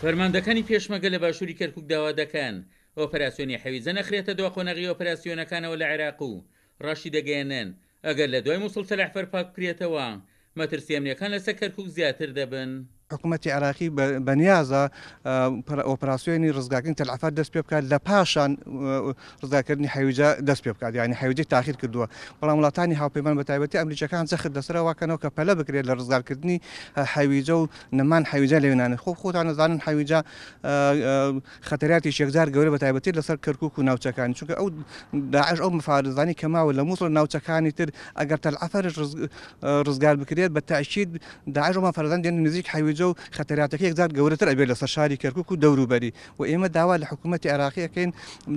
فەرماندەکانی پێشمەرگە لە باشووری کەرکوک داوا دەکەن ئۆپەراسیۆنی حەویجە نەخرێتە دوا قۆناغی ئۆپەراسیۆنەکانەوە لە عێراق و ڕاشیدەگەیەنن ئەگەر لە دوای موسڵ تەلەعفەر پاکبکرێتەوە مەترسی ئەمنیەکان لەسەر کەرکوک زیاتر دەبن. حکومەتی عێراقی بەنیازە ئۆپراسیۆنی ڕزگارکردنی تەلعەفەر دەست پێ بکات لە پاشان ڕزگارکردنی حەویجە دەست پێ بکات یانی حەویجەی تاخیر کردووە بەڵام وڵاتانی هاوپەیمان بە تایبەتی ئەمریکیەکان جەخت لەسەر ئەوە کەنەوە کە پەلە بکرێت لە ڕزگارکردنی حەویجە و نەمان حەویجە لەوێ خۆ خۆتان دەزانن حەویجە خەتەراتێکی یەکجار گەورە بە تایبەتی لەسەر کەرکوک و ناوچەکانی چونکە ئەو داعش ئەو مفارزانی کە ماوە لە موسڵ ناوچەکانی تر ئەگەر تەلعەفەرش ڕزگار بکرێت بە تەئکید داعش ئەو مفارزان دێن نزیک حەویجە و خەتەراتەکە یەکجار گەورەتر ئەبێت لەسەر شاری کەرکوک و دەوروبەری و ئێمە داوا لە حکوومەتی عێراقی ئەکەین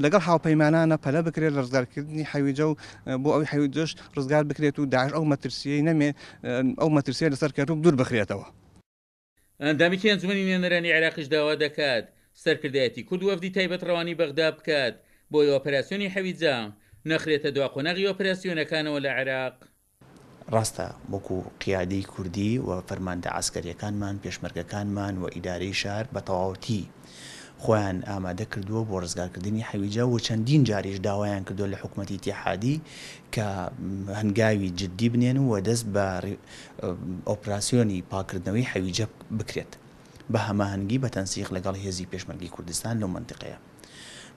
لەگەڵ هاوپەیمانانە پەلە بکرێت لە ڕزگارکردنی حەویجە و بۆ ئەوی حەویجەش ڕزگار بکرێت و داعش ئەو مەترسیەی نەمێ ئەو مەترسیە لەسەر کەرکوک دوور بخرێتەوە. ئەندامێکی ئەنجومەنی نوێنەرانی عێراقیش داوا دەکات سەرکردایەتی کورد وەفدی تایبەت ڕەوانەی بەغدا بکات بۆی ئۆپەراسیۆنی حەویجە نەخرێتە دوا قۆناغی ئۆپەراسیۆنەکانەوە لە عێراق. ڕاستە وەکو قیادەی کوردی و فەرماندە عەسکەریەکانمان، پێشمەرگەکانمان و ئیدارەی شار بە تەواوەتی خۆیان ئامادە کردووە بۆ ڕزگارکردنی حەویجە و چەندین جاریش داوایان کردووە لە حکومەتی ئیتیحادی کە هەنگاوی جدی بنێن و دەست بە ئۆپراسیۆنی پاککردنەوەی حەویجە بکرێت بە هەماهەنگی بە تەنسیق لەگەڵ هێزی پێشمەرگەی کوردستان لەو مەنتیقەیە.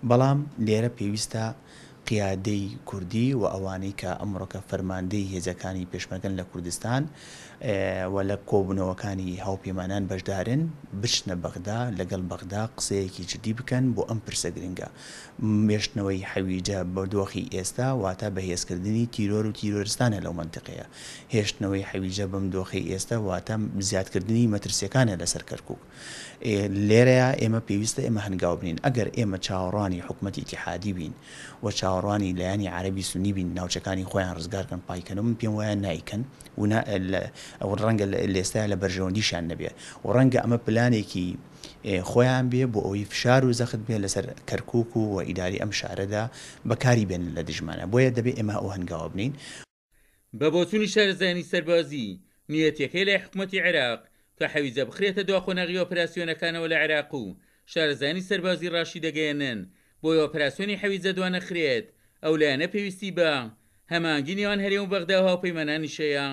بەڵام لێرە پێویستە قیادەی کوردی و ئەوانەی کە ئەمڕۆکە فەرماندەی هێزەکانی پێشمەرگەن لە کوردستان و لە کۆبوونەوەکانی هاوپەیمانان بەشدارن بچنە بەغدا لەگەڵ بەغدا قسەیەکی جدی بکەن بۆ ئەم پرسە گرنگە. مێشتنەوەی حەویجە بە دۆخی ئێستا واتە بەهێزکردنی تیرۆر و تیرۆرستانە لەو مەنتیقەیە. هێشتنەوەی حەویجە بەم دۆخەی ئێستا واتە زیادکردنی مەترسیەکانە لەسەر کەرکوک. لێرەیا ئێمە پێویستە ئێمە هەنگاو بنێین. ئەگەر ئێمە چاوەڕوانی حکومەتی ئیتیحادی بین و چاوەڕوانی لایەنی عەرەبی سوننی بین ناوچەکانی خۆیان ڕزگار کەن پایکەنەوە من پێم وایە نایکەن و ڕەنگە لە ئێستایا لە بەرژەوەندیشیان نەبێ و ڕەنگە ئەمە پلانێکی خۆیان بێ بۆ ئەوەی فشار و زەخت بێ لەسەر کەرکوک و و ئیداری ئەم شارەدا بەکاری بێنن لە دژمانە بۆیە دەبێ ئێمە ئەو هەنگاوە بنێین. بە بۆچوونی شارەزایانی سەربازی، نیەتیەکەی لای حکومەتی عێراق کە حەویجە بخرێتە دوا قۆناغی ئۆپراسیۆنەکانەوە لە عێراق و شارەزایانی سەربازی ڕاشیدەگەیەنن بۆیە ئۆپراسیۆنی حەویجە دوانەخرێت ئەو لایەنە پێویستی بە هەماهەنگی نێوان هەرێم و بەغدا و هاوپەیمانانیش هەیە.